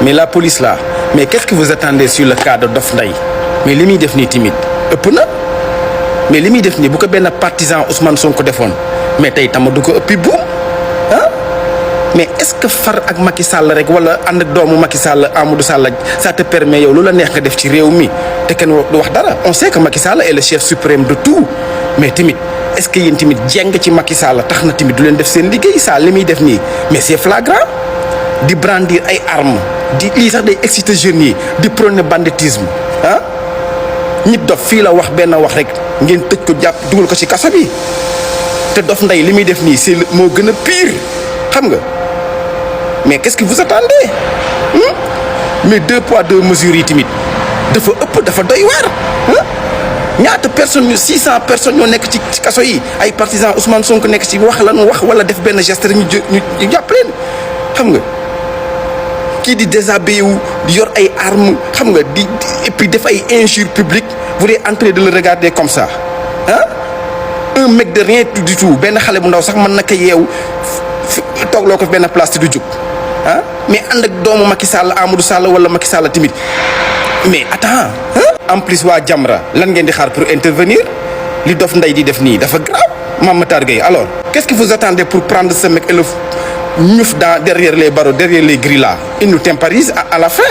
mais la police là mais qu'est-ce que vous attendez sur le cas de Dof Ndeye mais li muy def nii timide ëpp na mais li muy def nii bu ko benn partisan Ousmane Sonko defoon mais tey tama du ko ëppi buum ah mais est-ce que far ak Macky Sall rek wala ànd ak doomu Macky Sall Amadou Sall ça te permet yow lu la neex nga def ci réew mi te kenn du wax dara on sait que Macky Sall est le chef suprême de tout mais timide est-ce que yéen timit jeng ci Macky Sall tax na timit du leen def seen liggéey saa li muy def nii mais c'est flagrant di brandir ay armes di lii sax day exciter jeunes yi di prôner banditisme ah nit dof fii la wax benn wax rek ngeen tëj ko jàpp dugal ko ci kaso bi te Dof Ndeye li muy def nii c'est moo gën a pire xam nga mais qu'est-ce que vous attendez mais 2 poids 2 mesures yi timit dafa ëpp dafa doy waar ñaata personnes 600 personnes ñoo nekk ci kaso yi ay partisans Ousmane Sonko nekk ci wax lan wax wala def benn geste rek ñu jàpp leen xam nga kii di déshabillé wu di yor ay armes xam nga di et puis def ay injures publiques vous êtes en train de le regarder comme ça ah un mec de rien du tout benn xale bu ndaw sax mën na ko yeewu toogloo ko fi benn place te du jóg ah mais ànd ak doomu Macky Sall Amadou Sall wala Macky Sall tamit mais attends en plus waa Jamra lan ngeen di xaar pour intervenir li Dof Ndeye di def nii dafa grave Mame Matar Gueye alors qu'est-ce que vous attendez pour prendre ce mec et le ñuf dans derrière les barreaux derrière les grilles là il nous temporise à la fin